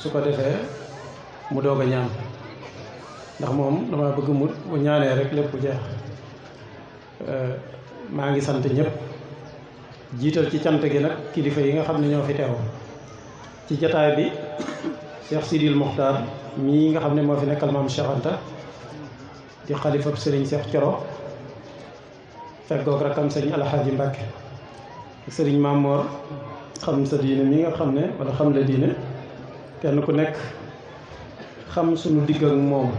su ko defee mu doog a ñaan ndax moom dama bëgg mu bu ñaanee rek lépp jeex. maa ngi sant ñëpp jiital ci cant gi nag kilifa yi nga xam ne ñoo fi teew ci jataay bi Cheikh Sidil Mokhtar mii nga xam ne moo fi nekkal maam Cheikh Anta di xalifab sëriñ Cheikh Thioro feggoog rakam sëriñ Alxaaji Mbàkke sëriñ Mamoor xam sa diine mi nga xam ne wala xam la diine kenn ku nekk xam sunu digg ak moom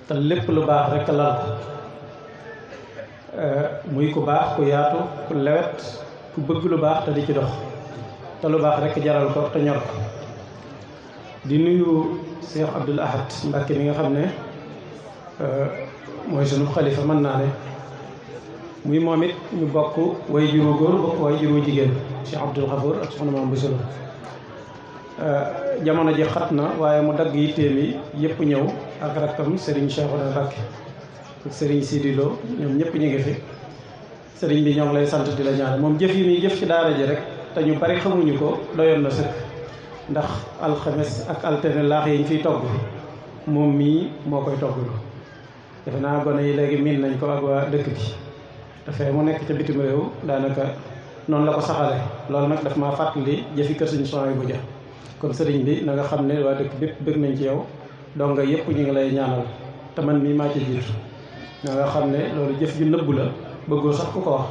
te lépp lu baax rek lal ko muy ku baax ku yaatu ku lewet ku bëgg lu baax te di ci dox te lu baax rek jaral ko te ñor ko di nuyu Cheikh Abdoul Ahad Mbàkke mi nga xam ne mooy sunu xalifa mën naa ne muy moom it ñu bokk way juru góor bokk way juru jigéen Cheikh Abdoul Xafour ak soxna Maam Bousso jamono ji xat na waaye mu dagg yitteem yi yëpp ñëw ak rakkam Serigne Cheikhouna Mbàkke ak Serigne Sidi Lo ñoom ñëpp ñu ngi fi Serigne bi ñoo ngi lay sant di la ñaan moom jëf yi muy jëf ci daara ji rek te ñu bari xamuñu ko doyoon na sëkk ndax alxames ak altine laax yi ñu fiy togg moom mii moo koy togg defe naa gone yi léegi miin nañ ko ak waa dëkk bi dafay mu nekk ca bitim réew daanaka noonu la ko saxale loolu nag daf maa fàttali jëfi kër suñu son yi bu ja kon sëriñ bi na nga xam ne waa dëkk bépp bëgg nañ ci yow donc yëpp ñu ngi lay ñaanal te man mii maa ci jiitu na nga xam ne loolu jëf ju nëbbu la bëggoo sax ku ko wax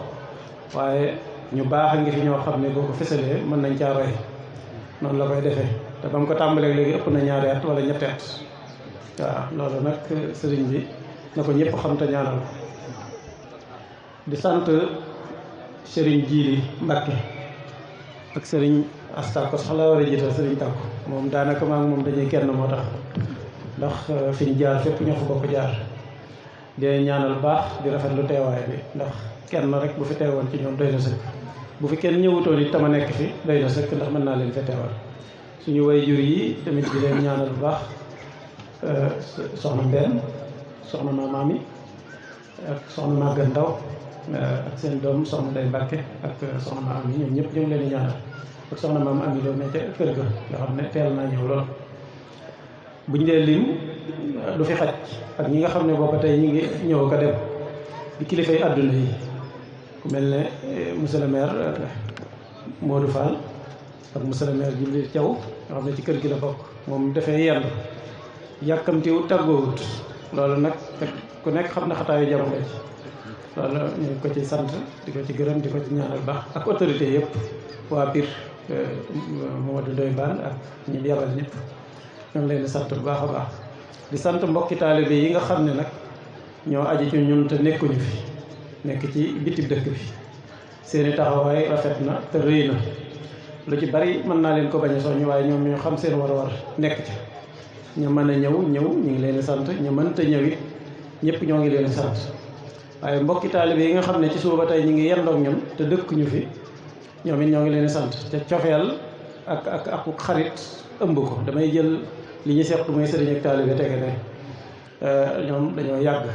waaye ñu baax a ngi fi ñoo xam ne boo ko fësalee mën nañ caa roy noonu la koy defee te ba mu ko tàmbalee léegi ëpp na 2 at wala 3 at waaw loolu nag sëriñ bi na ko ñëpp xam te ñaanal ko di sant sëriñ Jiili Mbàkke ak sëriñ Asta ko sax la war a jiital sëriñ Tàkku moom daanaka maa ngi moom dañuy kenn moo tax ndax fi ñu jaar fépp ñoo fa bokk jaar di ñaanal baax di rafetlu teewaay bi ndax kenn rek bu fi teewoon ci ñoom doy na sëkk bu fi kenn ñëwutoon it tama nekk fi doy na sëkk ndax mën naa leen fa teewal suñu way jur yi tamit di leen ñaanal bu baax soxna Mbène soxna Maamaami ak soxna Maguette Ndaw ak seen doom soxna Day Mbàkke ak soxna Maam yi ñoom ñëpp ñu ngi leen di ñaanal ak soxna Maam Ami Lo ne ca kër ga nga xam ne teel naa ñëw lool buñ dee lim du fi xaj ak ñi nga xam ne booba tey ñi ngi ñëw ko dem di kilifay àdduna yi ku mel ne monsieur le maire Modou Fall ak monsieur le maire Djibril Thiaw nga xam ne ci kër gi la bokk moom dafay yendu yàkkamtiwu tàggoowut loolu nag ku nekk xam na xataayu jamono ji loolu ñu ngi ko ci sant di ko ci gërëm di ko ci ñaanal baax ak autorité yëpp waa Pire Mamadou Ndoye Bane ak ñi yabal ñëpp ñoo ngi leen di sant bu baax a baax di sant mbokki taalibe yi nga xam ne nag ñoo aji ci ñun te nekkuñu fi nekk ci bitib dëkk bi seeni taxawaay rafet na te rëy na lu ci bari mën naa leen ko bañ a soññ waaye ñoom ñoo xam seen war-war nekk ca ñu mën a ñëw ñu ngi leen di sant ñu mënta ñëw it ñëpp ñoo ngi leen di sant waaye mbokki taalibe yi nga xam ne ci suba ba tey ñu ngi yendoog ñun te dëkkuñu fi ñoom it ñoo ngi leen di sant te cofeel ak xarit ëmb ko damay jël li ñu seqtu muy sëriñ ak taalibe tege ne ñoom dañoo yàgg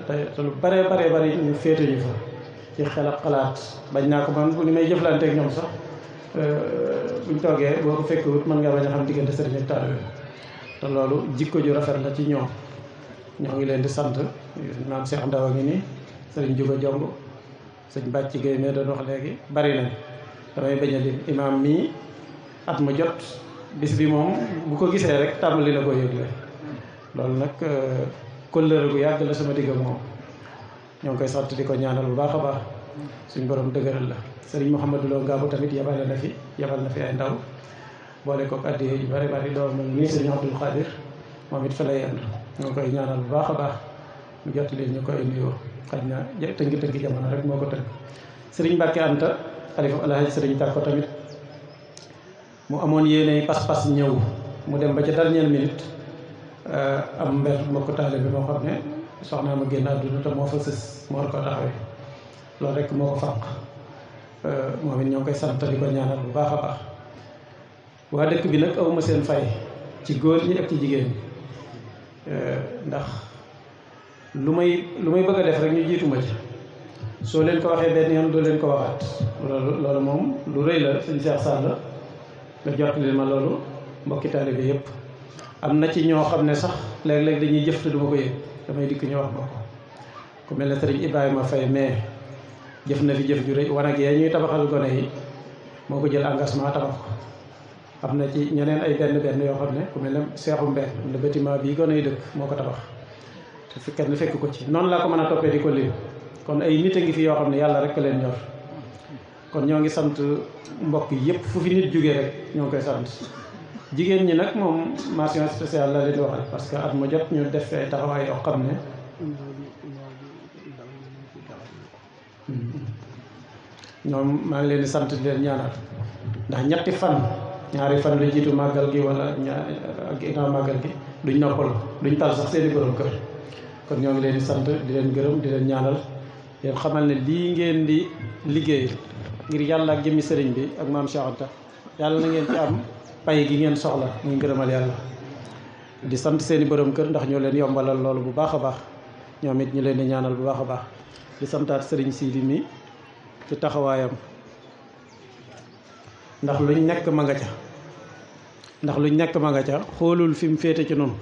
te lu bare bari ñu féete ñu fa ci xel ak xalaat bañ naa ko man bu ni may jëflanteeg ñoom sax buñ toogee boo ko fekkewut mën nga bañ a xam diggante sëriñ ak taalibe te loolu jikko ju rafet la ci ñoom ñoo ngi leen di sant maam Cheikh Ndaw a ngi nii sëriñ Juga Jomb sëñ Bàcc Gueye mais doon wax léegi bari nañ damay bañ a lim imaam mii at mu jot bis bi moom bu ko gisee rek tàmbali na ko yëgle loolu nag kóllëre gu yàgg la sama digg ak moom ñoo ngi koy sant di ko ñaanal bu baax a baax suñ borom dëgëral la sëriñ Mouhamadou Lo Ngabou tamit yabal na fi ay ndaw boole kook addi yu bari doom nii sëriñ Abdoul Khadir moom it fa lay yendu ñoo ngi koy ñaanal bu baax a baax mu jot leen ñu koy nuyoo xaj na tënki jamono rek moo ko tënk sëriñ Mbàkke Anta xalifa Alaaji sëriñ Tàkko tamit mu amoon yéene pas-pas ñëw mu dem ba ca dernière minute am mbir mbokk taalibe bi moo xam ne soxnaa ma génn àdduna te moo fa sës moo war ko taxawee loolu rek moo ko fànq moom it ñoo ngi koy sant di ko ñaanal bu baax a baax waa dëkk bi nag awma seen fay ci góor ñi ak ci jigéen ñi ndax lu may bëgg a def rek ñu jiituma ci soo leen ko waxee benn yoon doo leen ko waxaat loolu moom lu rëy la sëñ Cheikh Sall nga jot li ma loolu mbokki taalibe yëpp. am na ci ñoo xam ne sax léeg-léeg dañuy jëf te du ma ko yëg damay dikk ñu wax ma ko ku mel ne sëriñ Ibrahima Faye mais jëf na fi jëf ju rëy wanag yee ñuy tabaxal gone yi moo ko jël engagement tabax ko. am na ci ñeneen ay benn yoo xam ne ku mel ne Seexu Mbeen le bâtiment bii gone yi dëkk moo ko tabax te fi kenn fekk ko ci noonu laa ko mën a toppee di ko lim kon ay nit a ngi fi yoo xam ne yàlla rek leen ñor kon ñoo ngi sant mbokk yëpp fu fi nit jógee rek ñoo ngi koy sant. jigéen ñi nag moom mention spéciale la leen di wax rek parce que at mu jot ñu def ay taxawaay yoo xam ne ñoom maa ngi leen di sant di leen ñaanal ndax ñaari fan lu jiitu màggal gi wala ginnaaw màggal gi duñ noppal duñ tal sax seeni borom kër kon ñoo ngi leen di sant di leen gërëm di leen ñaanal leen xamal ne lii ngeen di liggéey ngir yàlla ak jëmmi sëriñ bi ak maam Cheikh Anta yàlla na ngeen ci am pay gi ngeen soxla muy ngërëmal yàlla. di sant seeni borom kër ndax ñoo leen yombalal loolu bu baax a baax ñoom it ñu leen di ñaanal bu baax a baax di santaat sëriñ Sidi mi ci taxawaayam ndax luñ nekk ma nga ca xoolul fi mu féete ci noonu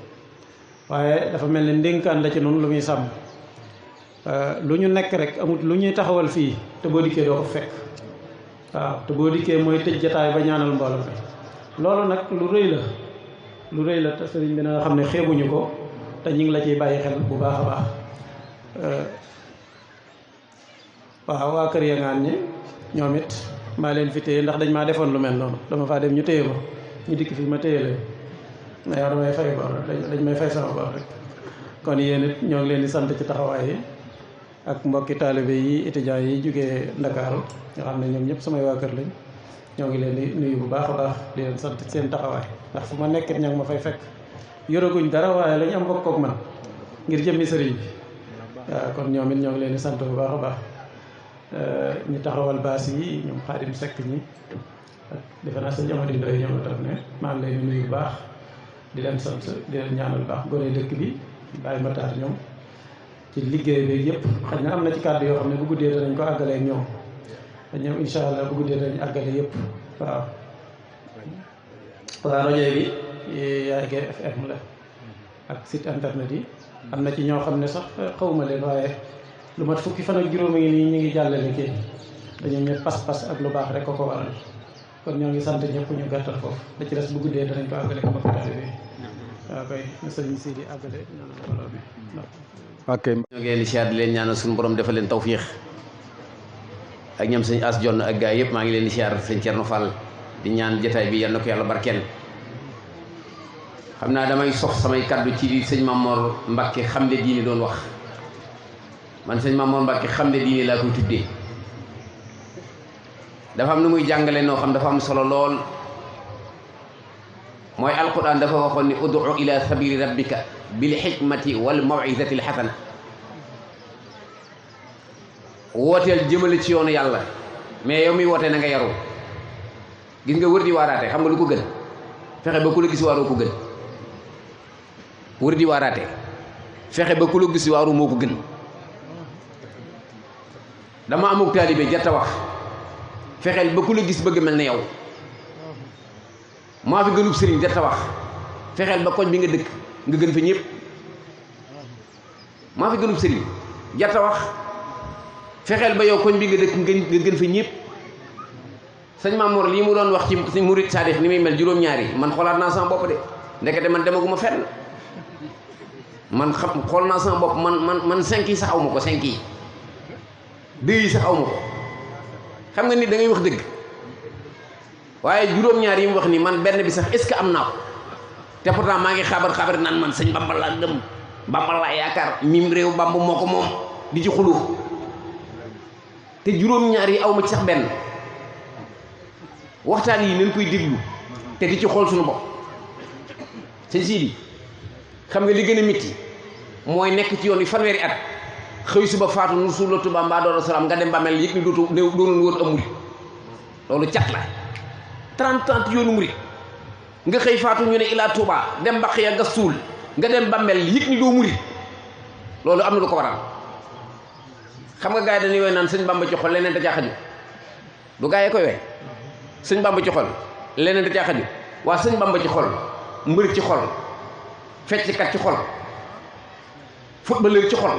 waaye dafa mel ne ndénkaan la ci noonu lu muy sàmm lu ñu nekk rek amut lu ñuy taxawal fii te boo dikkee doo ko fekk waaw te boo dikkee mooy tëj jataay ba ñaanal mbooloo mi loolu nag lu rëy la te sëriñ bi na nga xam ne xeebuñu ko te ñu ngi la ciy bàyyi xel bu baax a baax waaw waa kër Yangaan ñi ñoom it maa leen fi téye ndax dañ maa defoon lu mel noonu dama faa dem ñu téye ma ñu dikk fii ma téye leen mais yow damay fay bor dañ may fay sama bor rek kon yéen it ñoo ngi leen di sant ci taxawaay yi ak mbokki taalibe yi étudiants yi jógee Ndakaaru nga xam ne ñoom ñëpp samay waa kër lañ ñoo ngi leen di nuyu bu baax a baax di leen sant seen taxawaay ndax fu ma nekkit ña ngi ma fay fekk yoraguñ dara waaye lañ am bokk ak man ngir jëmmi sëriñ bi waaw kon ñoom it ñoo ngi leen di sant bu baax a baax ñu taxawal baas yi ñoom Xaadim Sekk ñi ak defe naa sa jamono doy ñoom tam ne maa ngi leen di nuyu bu baax di leen sant di leen ñaanal baax gone dëkk bi bàyyi ma taar ñoom ci liggéey bi yëpp xëy na am na ci kàddu yoo xam ne bu guddee danañ ko àggalee ak ñoom te ñoom incha allah bu guddee danañ àggale yëpp waaw. rajo bi Yaay Gaye FM la ak site internet yi am na ci ñoo xam ne sax xawma leen waaye lu mat fukki fan ak juróomi ngi nii ñu ngi jàllale kii dañu ñëpp pas-pas ak lu baax rek ko waral kon ñoo ngi sant ñëpp ñu gàttal foofu da ci des bu guddee danañ ko àggale ak taalibe bi waaw kay na sëriñ si di àggale ñaanal mbooloo bi ok ñoo ngi leen di siyaar di leen ñaanal suñu borom defal leen tawfiix ak ñoom sëñ As Jonn ak gaay yëpp maa ngi leen di siyaar sëñ Thierno Fall di ñaan jotaay bi yal na ko yàlla barkeel xam naa damay sox samay kaddu ci sëñ Mamor Mbacke xam ne diine doon wax man sëñ Mamor Mbacke xam ne diine laa koy tuddee dafa am nu muy jàngale noo xam dafa am solo lool mooy alquran dafa waxoon ni udu ila sabili rabbika bil hikmati wal mawizati al hasana wooteel jëmale ci yoonu yàlla mais yow mi wootee na nga yaru gis nga wër di waaraate xam nga lu ko gën fexe ba ku la gis waaroo ko gën wër di waaraate fexe ba ku la gis waaru moo ko gën dama amuk taalibe jarta wax fexeel ba ku la gis bëgg mel ne yow maa fi gënub sëriñ jarta wax fexeel ba koñ bi nga dëkk nga gën fa ñëpp maa fi gënub sëriñ jarta wax fexeel ba yow koñ bi nga dëkk nga gën fa ñëpp sëñ Mamour lii mu doon wax ci murid saadix ni muy mel juróom-ñaari man xoolaat naa sama bopp de ndekete man demaguma fenn man xam xool naa sama bopp man 5 yi sax aw ma ko 5 yi 2 yi sax aw ma ko xam nga nit da ngay wax dëgg waaye juróom-ñaar yi mu wax nii man benn bi sax est-ce que am naa ko te pourtant maa ngi xabar naan man sëñ Bamba laa gëm Bamba laa yaakaar mim réew Bamba moo ko moom di ci xulu te juróom-ñaar yi aw ma ci sax benn waxtaan yi nañ koy déglu te di ci xool suñu bopp sëñ Sidi xam nga li gën a métti mooy nekk ci yoon wi fanweeri at xëy suba faatu nu suula Tuubaa mbaa Daaru Salaam nga dem ba mel yëg ni doonoon wër am murit loolu cat la 30 yoonu murit nga xëy faatu ñu ne ilaa Tuubaa dem mbaq ya nga suul nga dem ba mel yëg ni doo murit loolu am na lu ko waral xam nga gars yi dañuy woy naan sëñ Bamba ci xol leneen da caa xaju du gars yi koy woy sëñ Bamba ci xol leneen da caa xaju waa sëñ Bamba ci xol mbër ci xol fecckat ci xol footballeur ci xol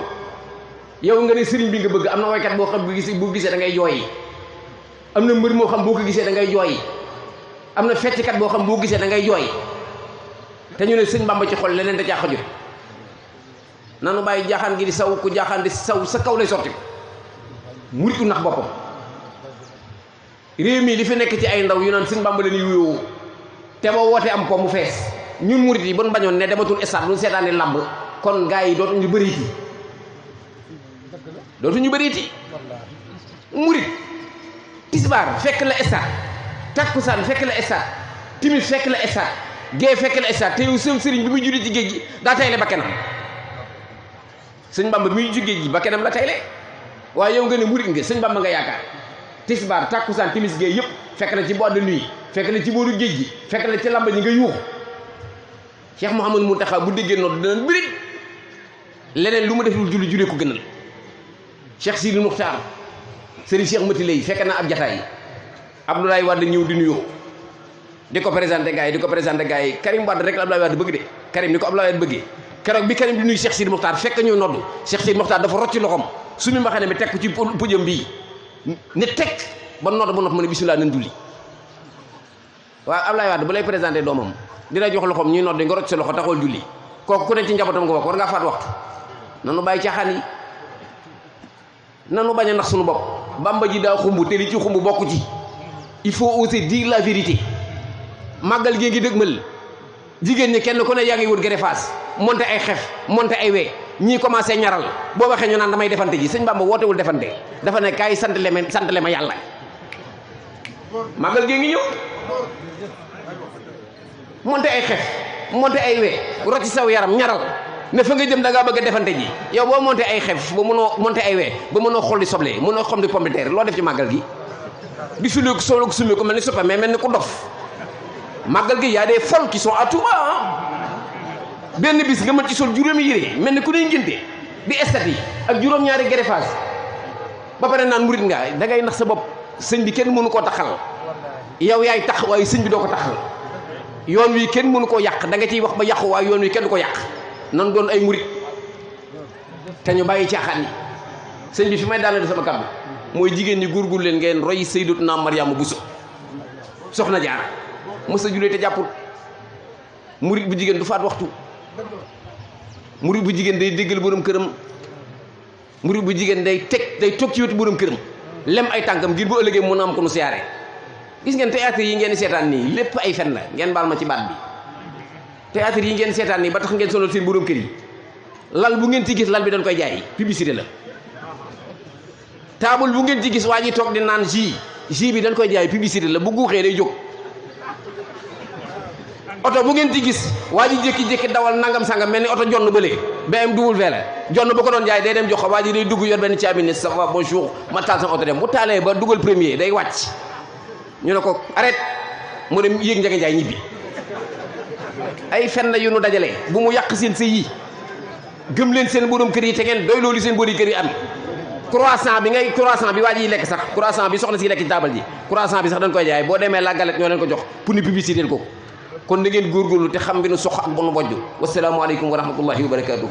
yow nga ne sëriñ bi nga bëgg am na waykat boo xam bu gisee da ngay jooyi am na mbër moo xam boo ko gisee da ngay jooyi am na fecckat boo xam boo gisee da ngay jooy te ñu ne sëñ Bamba ci xol leneen da caa xajut nanu bàyyi jaaxaan gi di saw ku jaaxaan di saw sa kaw lay sotti muritu nax boppam réew mi li fi nekk ci ay ndaw yu naan sëñ Bamba la ñuy wuyoo te ba woote am ko mu fees ñun murit yi bon bañoon ne dematul stade duñ seetaani làmb kon gars yi dootuñu bëriiti murit tisbaar fekk la stade takkusaan fekk la stade timis fekk la stade gee fekk la stade te yow sëriñ bi muy julli ci géej gi daa tayle ba kenam sëñ Bamba bi muy julli géej gi ba kenam la tayle waaye yow nga ne murit nga sëñ Bamba nga yaakaar tisbaar takkusaan timis gee yëpp fekk la ci boîte de nuit fekk la ci booru géej gi fekk la ci lamba ñi nga yuux Cheikh Mouhamadou Mountakha bu déggee noonu dinañ bëri leneen lu ma def lu julli ko gënal Cheikh Sidi Moukhtar Serigne Cheikh Mati Lay fekk na ab jataay Abdoulaye Wade ñëw di nuyoo di ko présenté gars yi Karim Wade rek la Abdoulaye Wade bëgg de Karim ni ko Abdoulaye Wade bëggee keroog bi Karim di nuyu Cheikh Sidi Moukhtar fekk ñëw noddu Cheikh Sidi Moukhtar dafa rocci loxom suñu mbaxane mi teg ko ci pujam bii ne teg ba nodd ba nopp ma ne bisimilah nañ julli waaw Abdoulaye Wade bu lay présenté doomam dina jox loxom ñuy nodd nga rocc sa loxo taxawal julli kooku ku ne ci njabootam nga bokk war ngaa faat waxtu nanu bàyyi caaxaan yi nanu bañ a nax suñu bopp Bamba ji daa xumb te li ci xumb bokku ci il faut oser dire la vérité màggal gi ngi dëgmal jigéen ñi kenn ku ne yaa ngi wut greffage monté ay xef monté ay wee ñii commencé ñaral boo waxee ñu naan damay defante ji sëñ Bamba wootewul defante dafa ne kaay santale ma yàlla màggal gi ngi ñëw monté ay xef monté ay wee rocci saw yaram ñaral ne fa nga jëm da ngaa bëgg a defante ji yow boo monté ay xef ba mënoo monté ay wee ba mënoo xolli soble mënoo xom di pomme de terre loo def ci màggal gi di suleeku solo ko sumee ko mel ni suppa mais mel ni ku dof màggal gi y a des folles qui sont à Touba benn bis nga mën ci sol juróomi yére mel ni ku ne ngénte di estat yi ak juróom-ñaari greffage ba pare naan murit nga da ngay nax sa bopp sëñ bi kenn mënu koo taxal yow yaay tax waaye sëñ bi doo ko taxal yoon wi kenn mënu koo yàq da nga ciy wax ba yàqu waaye yoon wi kenn du ko yàq nan doon ay murit te ñu bàyyi caaxaan yi sëñ bi fi may daanale sama kàddu mooy jigéen ñi góorgóorlu leen ngeen roy Sayyidatuna Mariama Bousso soxna Jaara mës a julee te jàppul murit bu jigéen du faat waxtu murit bu jigéen day déggal borom këram murit bu jigéen day toog ci wetu borom këram lem ay tànkam ngir bu ëllëgee mën a am ko nu siyaare gis ngeen théâtre yi ngeen di seetaan nii lépp ay fen la ngeen baal ma ci baat bi théâtre yi ngeen seetaan nii ba tax ngeen sonal seen borom kër yi lal bu ngeen ci gis lal bi dañ koy jaay publicité la taabul bu ngeen ci gis waa ji toog di naan jus bi dañ koy jaay publicité la bu guuxee day jóg oto bu ngeen ci gis waa ji jékki-jékki dawal nangam sangam mel ni oto jonn bële BMW la jonn bu ko doon jaay day dem jox ko waa ji day dugg yor benn caabi ne ça va bonjour ma taal sama oto dem bu taalee ba dugal premier day wàcc ñu ne ko arrête mu dem yéeg njëge njaay ñibbi ay fen la yu nu dajale bu mu yàq seen sëy yi gëm leen seen borom kër yi te ngeen doy loolu seen borom kër yi am croissant bi waa ji lekk sax croissant bi soxna si lekk ci taabal ji croissant bi sax dañ koy jaay boo demee la galette ñoo leen ko jox pour ni publicité ko kon da ngeen góorgóorlu te xam bi nu sox ak bu nu bojj wasalaamualeykum wa rahmatullahi wa barakatuhu